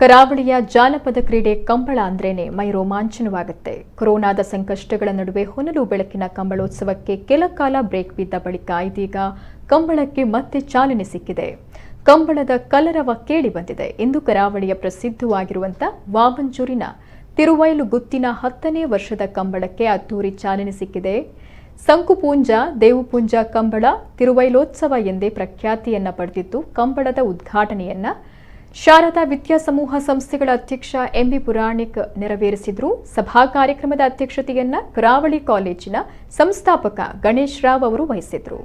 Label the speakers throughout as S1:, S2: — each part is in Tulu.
S1: ಕರಾವಳಿಯ ಜಾನಪದ ಕ್ರೀಡೆ ಕಂಬಳ ಅಂದ್ರೇನೆ ಮೈ ರೋಮಾಂಚನವಾಗುತ್ತೆ. ಕೊರೋನಾದ ಸಂಕಷ್ಟಗಳ ನಡುವೆ ಹೊನಲು ಬೆಳಕಿನ ಕಂಬಳೋತ್ಸವಕ್ಕೆ ಕೆಲ ಕಾಲ ಬ್ರೇಕ್ ಬಿದ್ದ ಬಳಿಕ ಇದೀಗ ಕಂಬಳಕ್ಕೆ ಮತ್ತೆ ಚಾಲನೆ ಸಿಕ್ಕಿದೆ. ಕಂಬಳದ ಕಲರವ ಕೇಳಿ ಬಂದಿದೆ. ಇಂದು ಕರಾವಳಿಯ ಪ್ರಸಿದ್ಧವಾಗಿರುವಂಥ ವಾಮಂಜೂರಿನ ತಿರುವೈಲು ಗುತ್ತಿನ 10ನೇ ವರ್ಷದ ಕಂಬಳಕ್ಕೆ ಅದ್ದೂರಿ ಚಾಲನೆ ಸಿಕ್ಕಿದೆ. ಸಂಕುಪೂಂಜ, ದೇವುಪೂಂಜ ಕಂಬಳ ತಿರುವೈಲೋತ್ಸವ ಎಂದೇ ಪ್ರಖ್ಯಾತಿಯನ್ನ ಪಡೆದಿದ್ದು, ಕಂಬಳದ ಉದ್ಘಾಟನೆಯನ್ನ ಶಾರದಾ ವಿದ್ಯಾಸಮೂಹ ಸಂಸ್ಥೆಗಳ ಅಧ್ಯಕ್ಷ ಎಂಬಿ ಪುರಾಣಿಕ್ ನೆರವೇರಿಸಿದ್ರು. ಸಭಾ ಕಾರ್ಯಕ್ರಮದ ಅಧ್ಯಕ್ಷತೆಯನ್ನ ಕರಾವಳಿ ಕಾಲೇಜಿನ ಸಂಸ್ಥಾಪಕ ಗಣೇಶ್ ರಾವ್ ಅವರು ವಹಿಸಿದ್ರು.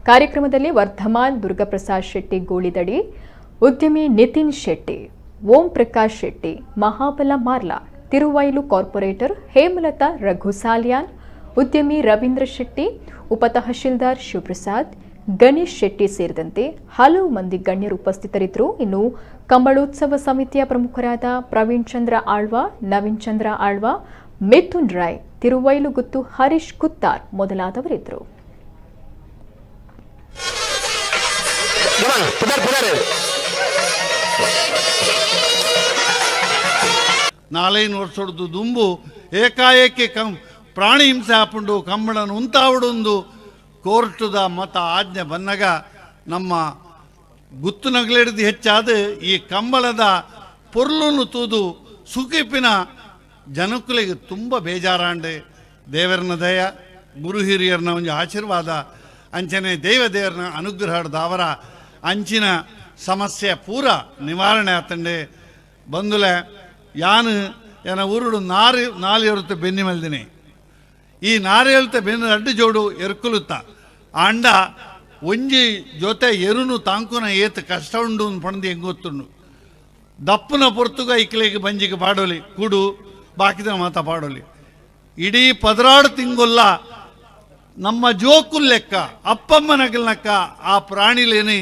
S1: ಕಾರ್ಯಕ್ರಮದಲ್ಲಿ ವರ್ಧಮಾನ್ ದುರ್ಗಾಪ್ರಸಾದ್ ಶೆಟ್ಟಿ ಗೋಳಿದಡಿ, ಉದ್ಯಮಿ ನಿತಿನ್ ಶೆಟ್ಟಿ, ಓಂ ಪ್ರಕಾಶ್ ಶೆಟ್ಟಿ, ಮಹಾಬಲ ಮಾರ್ಲಾ, ತಿರುವೈಲು ಕಾರ್ಪೊರೇಟರ್ ಹೇಮಲತಾ ರಘು ಸಾಲಿಯಾನ್, ಉದ್ಯಮಿ ರವೀಂದ್ರ ಶೆಟ್ಟಿ, ಉಪತಹಶೀಲ್ದಾರ್ ಶಿವಪ್ರಸಾದ್, ಗಣೇಶ್ ಶೆಟ್ಟಿ ಸೇರಿದಂತೆ ಹಲವು ಮಂದಿ ಗಣ್ಯರು ಉಪಸ್ಥಿತರಿದ್ದರು. ಇನ್ನು ಕಂಬಳೋತ್ಸವ ಸಮಿತಿಯ ಪ್ರಮುಖರಾದ ಪ್ರವೀಣ್ ಚಂದ್ರ ಆಳ್ವ, ನವೀನ್ ಚಂದ್ರ ಆಳ್ವ, ಮಿಥುನ್ ರಾಯ್, ತಿರುವೈಲುಗುತ್ತು ಹರೀಶ್ ಕುತ್ತಾರ್ ಮೊದಲಾದವರಿದ್ದರು.
S2: ನಾಲೈನು ವರ್ಷದ ದುಂಬು ಏಕಾಏಕಿ ಪ್ರಾಣಿ ಹಿಂಸೆ ಆಪುಂಡು ಕಂಬಳನ ಉಂತಾವಡುಂದು ಕೋರ್ಟುದ ಮತ ಆಜ್ಞೆ ಬನ್ನಗ ನಮ್ಮ ಗುತ್ತುನಗಲೆಡ್ದು ಹೆಚ್ಚಾದ ಈ ಕಂಬಳದ ಪೊರ್ಲುನು ತೂದು ಸುಖಿಪಿನ ಜನಕ್ಕುಲಿಗೆ ತುಂಬ ಬೇಜಾರಾಂಡೆ. ದೇವರನ ದಯ, ಗುರು ಹಿರಿಯರನ ಒಂದು ಆಶೀರ್ವಾದ, ಅಂಚನೆ ದೈವ ದೇವರನ ಅನುಗ್ರಹದ ಅವರ ಅಂಚಿನ ಸಮಸ್ಯೆ ಪೂರ ನಿವಾರಣೆ ಆತಂಡೆ. ಬಂದುಲೆ ಯಾನು ಎನ ಊರುಡು ನಾರು ನಾಲು ಎರುತ್ತ ಬೆನ್ನಿ ಮಲ್ದಿನಿ. ಈ ನಾರು ಎಳುತ್ತ ಬೆನ್ನು ಅಡ್ಡು ಜೋಡು ಎರ್ಕುಲುತ್ತ ಆಂಡ ಒಂಜಿ ಜೊತೆ ಎರುನು ತಾಂಕುನ ಏತ್ ಕಷ್ಟ ಉಂಡು ಪಣದು ಹೆಂಗೆ ಗೊತ್ತುಂಡು. ದಪ್ಪುನ ಪೊರ್ತುಗ ಇಕ್ಲೆಗೆ ಬಂಜಿಗೆ ಪಾಡೋಲಿ ಕುಡು ಬಾಕಿದ ಮಾತ ಪಾಡೋಲಿ. ಇಡೀ 16 ತಿಂಗೊಲ್ಲ ನಮ್ಮ ಜೋಕುಲ್ ಲೆಕ್ಕ ಅಪ್ಪಮ್ಮನಗಲ್ನಕ್ಕ ಆ ಪ್ರಾಣಿಲೇನೆ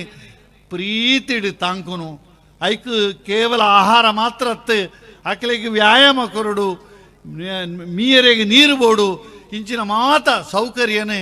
S2: ಪ್ರೀತಿಡು ತಾಂಕುನು. ಐಕ್ ಕೇವಲ ಆಹಾರ ಮಾತ್ರ ಅತ್ತು ಅಕಲಿಗೆ ವ್ಯಾಯಾಮ ಕೊರಡು, ಮೀಯರಿಗೆ ನೀರು ಬೋಡು, ಇಂಚಿನ ಮಾತ ಸೌಕರ್ಯನೇ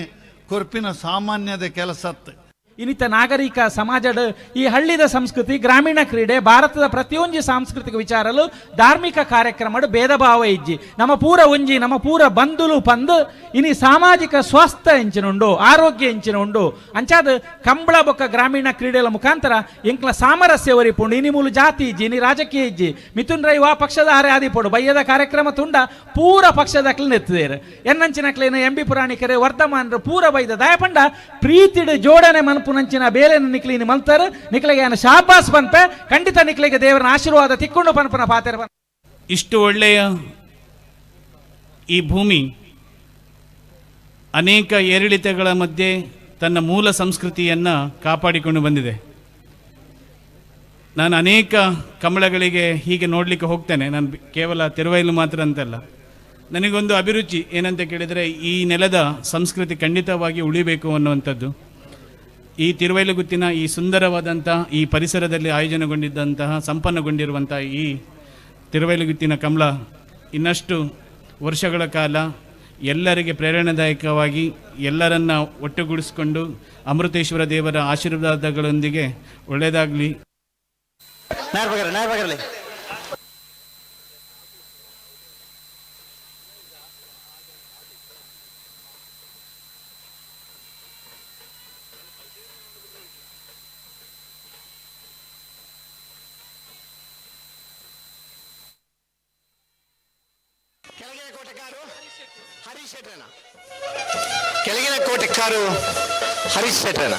S2: ಕೊರ್ಪಿನ ಸಾಮಾನ್ಯದ ಕೆಲಸತ್ತು.
S3: ಇನ್ನಿತ ನಾಗರಿಕ ಸಮಾಜದ ಈ ಹಳ್ಳಿದ ಸಂಸ್ಕೃತಿ, ಗ್ರಾಮೀಣ ಕ್ರೀಡೆ, ಭಾರತದ ಪ್ರತಿಯೊಂಜಿ ಸಾಂಸ್ಕೃತಿಕ ವಿಚಾರಲು ಧಾರ್ಮಿಕ ಕಾರ್ಯಕ್ರಮಡು ಭೇದ ಭಾವ ಇಜ್ಜಿ. ನಮ್ಮ ಪೂರ ಒಂಜಿ, ನಮ್ಮ ಪೂರ ಬಂಧುಲು ಪಂದು ಇನಿ ಸಾಮಾಜಿಕ ಸ್ವಾಸ್ಥ್ಯ ಎಂಚಿನ ಉಂಡು, ಆರೋಗ್ಯ ಎಂಚಿನ ಉಂಡು. ಅಂಚಾದ ಕಂಬಳ ಬೊಕ್ಕ ಗ್ರಾಮೀಣ ಕ್ರೀಡೆಗಳ ಮುಖಾಂತರ ಎಂಕ್ಲ ಸಾಮರಸ್ಯ ಒರಿಪುಂಡು. ಇನಿ ಮೂಲು ಜಾತಿ ಇಜ್ಜಿ, ಇನಿ ರಾಜಕೀಯ ಇಜ್ಜಿ. ಮಿಥುನ್ ರೈ ವಾ ಪಕ್ಷದ ಆರೆ ಆದಿಪೋಡು ಬಯ್ಯದ ಕಾರ್ಯಕ್ರಮ ತುಂಡ ಪೂರ ಪಕ್ಷದ ನೆತ್ತದೇರು ಎನ್ನಂಚಿನಕ್ಲೇನ ಎಂ ಬಿ ಪುರಾಣಿಕರೆ ವರ್ಧಮಾನರು ಪೂರ ಬೈದ ದಯಪಂಡ ಪ್ರೀತಿಡು ಜೋಡಣೆ ಮನ್ಪುನಂಚಿನ ಬೇಲೆನ ನಿಕ್ಲಿನಿ ಮಲ್ತಾರ. ನಿಕ್ಲಿಗೆ ಶಾಬಾಸ್ ಪನ್ಪೆ, ಖಂಡಿತ ನಿಕ್ಲಿಗೆ ದೇವರನ ಆಶೀರ್ವಾದ ತಿಕ್ಕೊಂಡು ಪನ್ಪನ ಪಾತೆರ.
S4: ಇಷ್ಟು ಒಳ್ಳೆಯ ಈ ಭೂಮಿ ಅನೇಕ ಏರಿಳಿತಗಳ ಮಧ್ಯೆ ತನ್ನ ಮೂಲ ಸಂಸ್ಕೃತಿಯನ್ನು ಕಾಪಾಡಿಕೊಂಡು ಬಂದಿದೆ. ನಾನು ಅನೇಕ ಕಂಬಳಗಳಿಗೆ ಹೀಗೆ ನೋಡಲಿಕ್ಕೆ ಹೋಗ್ತೇನೆ. ನಾನು ಕೇವಲ ತಿರುವೈಲು ಮಾತ್ರ ಅಂತಲ್ಲ, ನನಗೊಂದು ಅಭಿರುಚಿ ಏನಂತ ಕೇಳಿದರೆ ಈ ನೆಲದ ಸಂಸ್ಕೃತಿ ಖಂಡಿತವಾಗಿ ಉಳಿಬೇಕು ಅನ್ನುವಂಥದ್ದು. ಈ ತಿರುವೈಲುಗುತ್ತಿನ ಈ ಸುಂದರವಾದಂಥ ಈ ಪರಿಸರದಲ್ಲಿ ಆಯೋಜನೆಗೊಂಡಿದ್ದಂತಹ ಸಂಪನ್ನಗೊಂಡಿರುವಂಥ ಈ ತಿರುವೈಲುಗುತ್ತಿನ ಕಂಬಳ ಇನ್ನಷ್ಟು ವರ್ಷಗಳ ಕಾಲ ಎಲ್ಲರಿಗೆ ಪ್ರೇರಣಾದಾಯಕವಾಗಿ ಎಲ್ಲರನ್ನ ಒಟ್ಟುಗೂಡಿಸಿಕೊಂಡು ಅಮೃತೇಶ್ವರ ದೇವರ ಆಶೀರ್ವಾದಗಳೊಂದಿಗೆ ಒಳ್ಳೆಯದಾಗಲಿ.
S5: ಕೆಳಗಿನ ಕೋಟೆಕಾರು ಹರೀಶ್ ಶೆಟ್ಟರನ.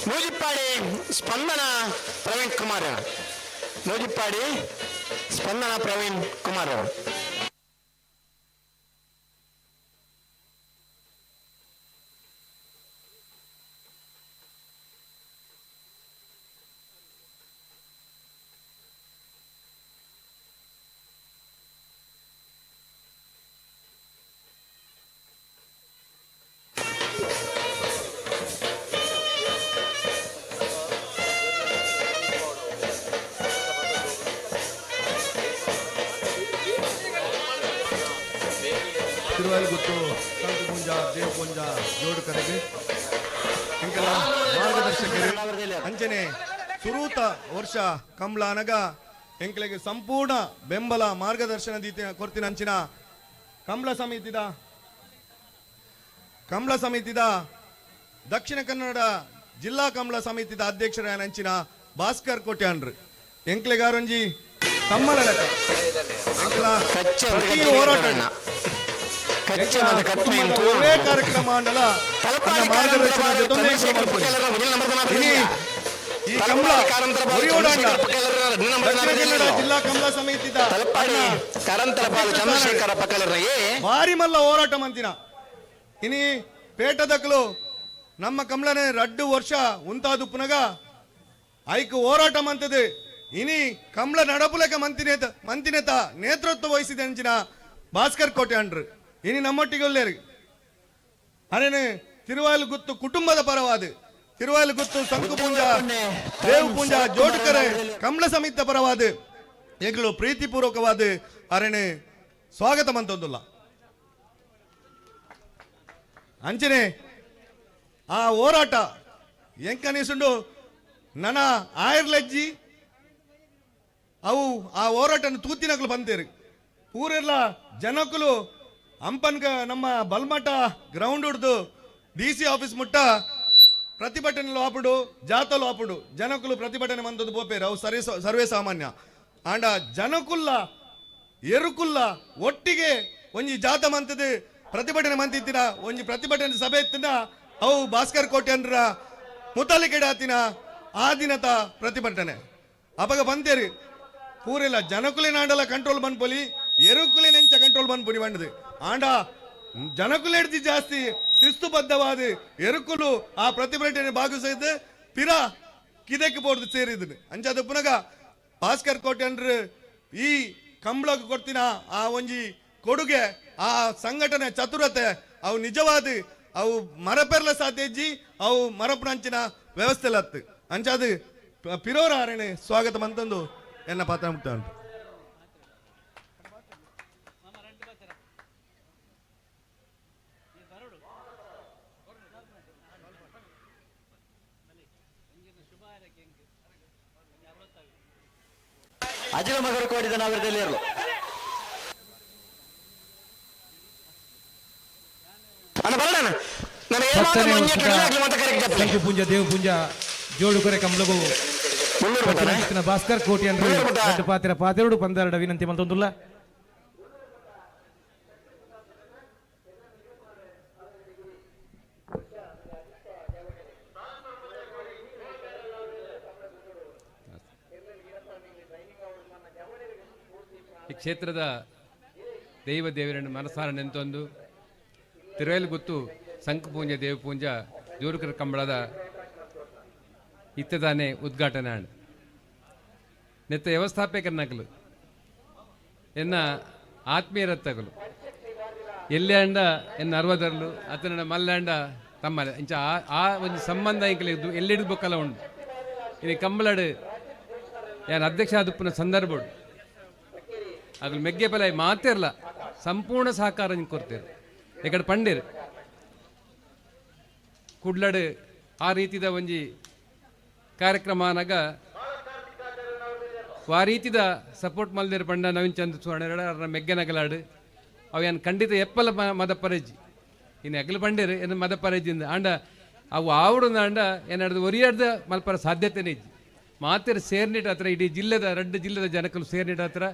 S5: ನೂಜಿಪ್ಪಾಡಿ ಸ್ಪಂದನ ಪ್ರವೀಣ್ ಕುಮಾರ್, ನೂಜಿಪ್ಪಾಡಿ ಸ್ಪಂದನ ಪ್ರವೀಣ್ ಕುಮಾರ್ ಅವರು.
S6: Tiruvailguttu ಸಂಕುಪುಂಜ ದೇವಪುಂಜ ಜೋಡುಕರೆಗೆ ಎಂಕಲ ಮಾರ್ಗದರ್ಶಕರು ಅಂಚನೆ ಸುರೂತ ವರ್ಷ ಕಮ್ಲಾನಗ ಎಂಕಲೆಗೆ ಸಂಪೂರ್ಣ ಬೆಂಬಲ ಮಾರ್ಗದರ್ಶನ ದೀತಿ ಕೊರ್ತಿನ ಅಂಚಿನ ಕಂಬಳ ಸಮಿತಿದ ದಕ್ಷಿಣ ಕನ್ನಡ ಜಿಲ್ಲಾ ಕಂಬಳ ಸಮಿತಿದ ಅಧ್ಯಕ್ಷರ ಅಂಚಿನ ಭಾಸ್ಕರ್ ಕೋಟ್ಯಾನ್ರು ಎಂಕ್ಲೆಗಾರೊಂಜಿ ತಮ್ಮನ ಲೆಕ್ಕ. ಎಂಕ್ಲ
S5: ಕಚ್ಚೆ
S6: ಪ್ರತಿ ಹೋರಾಟ
S5: ಕಚ್ಚೆ ಮತ್ತು ಕತ್ಮೆ
S6: ಒಳ್ಳೆ ಕಾರ್ಯಕ್ರಮ ಅಂಡಲ ತನ್ನ ಮಾರ್ಗದರ್ಶನ ಜೊತೆ ಇನಿ ಈ ಕಂಬಳ ಹೊರಿಯೋಡಾಂಡ ದಕ್ಷಿಣ ಕನ್ನಡ ಜಿಲ್ಲಾ ಕಂಬಳ ಸಮಿತಿದ
S5: ತಲಪಾಡಿ ಕಾರಂತರಪಾಲು ಚಂದ್ರಶೇಖರ ಪಕ್ಕಲರ ಏ
S6: ಭಾರಿ ಮಲ್ಲ ಹೋರಾಟ ಮಂತಿನ ಇನಿ ಪೇಟದಕಲು ನಮ್ಮ ಕಮಲನೆ ರಡ್ಡು ವರ್ಷ ಉಂತಾದು ಪುನಗ ಐಕ್ ಹೋರಾಟ ಮಂತದೆ. ಇನಿ ಕಮಲ ನಡಪುಲಕ ಮಂತಿನೇತ ಮಂತಿನೇತ ನೇತೃತ್ವ ವಹಿಸಿದ ಅಂಚಿನ ಭಾಸ್ಕರ್ ಕೋಟೆ ಅಂಡ್ರು ಇನಿ ನಮ್ಮೊಟ್ಟಿಗೆ ಒಲ್ಲೇರು ಅರೇನೆ ತಿರುವಾಯಲು ಗುತ್ತು ಕುಟುಂಬದ ಪರವಾದ ತಿರುವಾಯಲು ಗುತ್ತು ಸಂಕು ಪೂಂಜ ದೇವ್ ಪೂಂಜ ಜೋಡುಕರೆ ಕಮಲ ಸಮಿತ ಪರವಾದ ಎಂಗಳು ಪ್ರೀತಿಪೂರ್ವಕವಾದ ಅರೇನೆ ಸ್ವಾಗತ ಮಂತೊಂದುಲ್ಲ. ಅಂಚನೆ ಆ ಹೋರಾಟ ಎಂಕನಿಸುಂಡು ನನ ಆಯರ್ಲಜ್ಜಿ ಅವು ಆ ಹೋರಾಟನ ತೂತಿನಕಲು ಬಂತೇರು ಪೂರೆಲ್ಲ ಜನಕುಲು ಅಂಪನ್ಕ ನಮ್ಮ ಬಲ್ಮಠ ಗ್ರೌಂಡ್ ಹಿಡ್ದು DC office ಮುಟ್ಟ ಪ್ರತಿಭಟನೆ ಆಪುಡು ಜಾತಲು ಆಪುಡು ಜನಕುಲು ಪ್ರತಿಭಟನೆ ಮಂದದ್ದು ಪೋಪೇರು ಅವು ಸರಿ ಸರ್ವೇ ಸಾಮಾನ್ಯ. ಆಂಡ ಜನಕುಲ್ಲ ಎರುಕುಲ್ಲ ಒಟ್ಟಿಗೆ ಒಂಜಿ ಜಾತ ಮಂತದ ಪ್ರತಿಭಟನೆ ಮಂತಿತ್ತಿನ ಒಂಜಿ ಪ್ರತಿಭಟನೆ ಸಭೆ ಇತ್ತಿನ ಅವು ಭಾಸ್ಕರ್ ಕೋಟ್ಯನ್ರ ಮುತಾಲಿಕೆಡಾತಿನ ಆ ದಿನತ ಪ್ರತಿಭಟನೆ ಅಪಗ ಬಂತೇರಿ ಪೂರೆಲ್ಲ ಜನಕುಲೆ ನಾಡಲ ಕಂಟ್ರೋಲ್ ಬಂದ್ಪೊಲಿ ಎರುಕುಲೆ ನೆಂಚ ಕಂಟ್ರೋಲ್ ಬಂದ್ಪುನಿ ಬಂಡದು. ಆಂಡ ಜನಕುಲೆ ಹಿಡ್ದು ಜಾಸ್ತಿ ಶಿಸ್ತುಬದ್ಧವಾದ ಎರುಕುಲು ಆ ಪ್ರತಿಭಟನೆ ಭಾಗವಹಿಸಿದ್ದು ಪಿರ ಕಿದಕ್ಕೆ ಬೋರ್ದು ಸೇರಿದ್ರು. ಅಂಚಾದ ಪುನಗ ಭಾಸ್ಕರ್ ಕೋಟ್ಯನ್ರು ಈ ಕಂಬಳಕ್ಕೆ ಕೊಡ್ತಿನ ಆ ಒಂಜಿ ಕೊಡುಗೆ ಆ ಸಂಘಟನೆ ಚತುರತೆ ಅವು ನಿಜವಾದ ಅವು ಮರಪೆರ್ಲ ಸಾಧ್ಯಜ್ಜಿ ಅವು ಮರಪುನಂಚಿನ ವ್ಯವಸ್ಥೆ ಲತ್ತು ಅಂಚಾದ ಪಿರೋರ ಆರಣೆ ಸ್ವಾಗತ ಮಂತಂದು ಎನ್ನ ಪಾತ್ರ ಮುಕ್ತ ಉಂಟು.
S5: ಅಜಿಲ ಮಗರು ಕೋಡಿದ ನಾವಿರದಲ್ಲಿ ಇರಲು ಅಣ್ಣ ಬರೋಣ ನಾನು ಏನು
S7: ಪತ್ತನೇ
S5: ಮಂಜು
S7: ವರ್ಷದ
S5: ಮತ್ತೆ ಕರೆಕ್ಟ್
S7: ಸಂಕು ಪೂಂಜ ದೇವ ಪೂಂಜ ಜೋಡುಕೊರೆ ಕಮ್ಲಗು
S5: ಮುನ್ನೂರು ಬಿಟ್ಟಾನೆ?
S7: ಪತ್ತಿನ ಭಾಸ್ಕರ್ ಕೋಟಿ ಅಂದ್ರೆ
S5: ಮುನ್ನೂರು ಬಿಟ್ಟ?
S7: ರಡ್ಡು ಪಾತಿರ ಪಾತಿರುಡು ಪಂದರಡ ವಿನಂತಿ ಮಲ್ತೊಂದುಲ್ಲ.
S8: ಈ ಕ್ಷೇತ್ರದ ದೈವ ದೇವರನ್ನು ಮನಸಾರ ನೆಂತೊಂದು ತಿರುವೇಲುಗುತ್ತು ಸಂಕಪೂಂಜ ದೇವಪೂಂಜ ಜೋರುಕರ ಕಂಬಳದ ಇತ್ತದಾನೆ ಉದ್ಘಾಟನೆ ಆಂಡ್ ನೆತ್ತ ವ್ಯವಸ್ಥಾಪಕರನಕಲು ಎನ್ನ ಆತ್ಮೀಯರತ್ತಗಲು ಎಲ್ಲಾಂಡ ಎನ್ನ ಅರ್ವದರ್ಲು ಅತನ ಮಲ್ಲಾಂಡ ತಮ್ಮಲೆ ಇಂಚ ಆ ಆ ಒಂದು ಸಂಬಂಧ ಇಂಕಲೆ ಎಲ್ಲಿಡ್ದು ಬೊಕ್ಕಲ ಉಂಡು. ಇನ್ನು ಕಂಬಳಡು ಯಾನ್ ಅಧ್ಯಕ್ಷ ಆದುಪ್ಪುನ ಸಂದರ್ಭಡು ಅಗಲು ಮೆಗ್ಗೆ ಪಲ ಮಾತಿರ್ಲ ಸಂಪೂರ್ಣ ಸಹಕಾರ ನಿಂಗೆ ಕೊಡ್ತೀರು. ಎಕಡೆ ಪಂಡಿರ್ ಕುಡ್ಲಡು ಆ ರೀತಿದ ಒಂಜಿ ಕಾರ್ಯಕ್ರಮ ಆನಗ ಆ ರೀತಿದ ಸಪೋರ್ಟ್ ಮಲ್ದಿರ ಪಂಡ ನವೀನ್ ಚಂದ್ರ ಸುವರ್ಣ ಅರ್ನ ಮೆಗ್ಗೆನಗಲಾಡು ಅವು ಏನ್ ಖಂಡಿತ ಎಪ್ಪಲ ಮದಪರೆಜ್ಜಿ ಇನ್ನು ಅಗಲು ಪಂಡಿರ್ ಏನು ಮದಪರೆಜ್ಜಿಂದ ಆಂಡ ಅವು ಆವಡು ಆಂಡ ಏನಾಡ್ದು ಒರಿಯಾಡ್ದ ಮಲ್ಪರ ಸಾಧ್ಯತೆನೇ ಇಜ್ಜಿ. ಮಾತಿರ ಸೇರ್ನಿಟ್ ಹತ್ರ ಇಡೀ ಜಿಲ್ಲೆದ ರಡ್ಡು ಜಿಲ್ಲೆದ ಜನಕಲು ಸೇರ್ನಿಟ್ ಹತ್ರ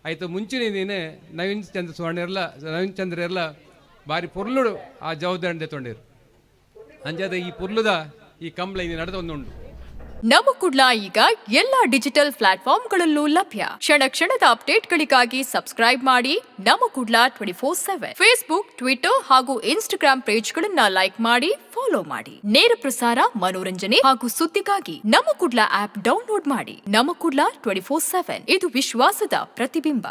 S8: ಆಯ್ತು. ಮುಂಚಿನ ದಿನ ನವೀನ್ ಚಂದ್ರ ಸುವರ್ಣ ಇರಲ ನವೀನ್ ಚಂದ್ರ ಇರಲ ಬಾರಿ ಪೊರ್ಲುಡು ಆ ಜವಾಬ್ದಾರಿ ತೊಂಡಿರು. ಅಂಜಾದ ಈ ಪೊರ್ಲುದ ಈ ಕಂಬಳ ಇದು ನಡೆದ ಒಂದುಂಡು.
S1: ನಮ್ಮ ಕುಡ್ಲ ಈಗ ಎಲ್ಲ ಡಿಜಿಟಲ್ ಪ್ಲಾಟ್ಫಾರ್ಮ್ಗಳಲ್ಲೂ ಲಭ್ಯ. ಕ್ಷಣ ಕ್ಷಣದ ಅಪ್ಡೇಟ್ಗಳಿಗಾಗಿ ಸಬ್ಸ್ಕ್ರೈಬ್ ಮಾಡಿ ನಮ್ಮ ಕುಡ್ಲ 24/7. ಫೇಸ್ಬುಕ್, ಟ್ವಿಟರ್ ಹಾಗೂ ಇನ್ಸ್ಟಾಗ್ರಾಂ ಪೇಜ್ಗಳನ್ನ ಲೈಕ್ ಮಾಡಿ, ಫಾಲೋ ಮಾಡಿ. ನೇರ ಪ್ರಸಾರ, ಮನೋರಂಜನೆ ಹಾಗೂ ಸುದ್ದಿಗಾಗಿ ನಮ್ಮ ಕುಡ್ಲ ಆಪ್ ಡೌನ್ಲೋಡ್ ಮಾಡಿ. ನಮ್ಮ ಕುಡ್ಲ 24/7 ಇದು ವಿಶ್ವಾಸದ ಪ್ರತಿಬಿಂಬ.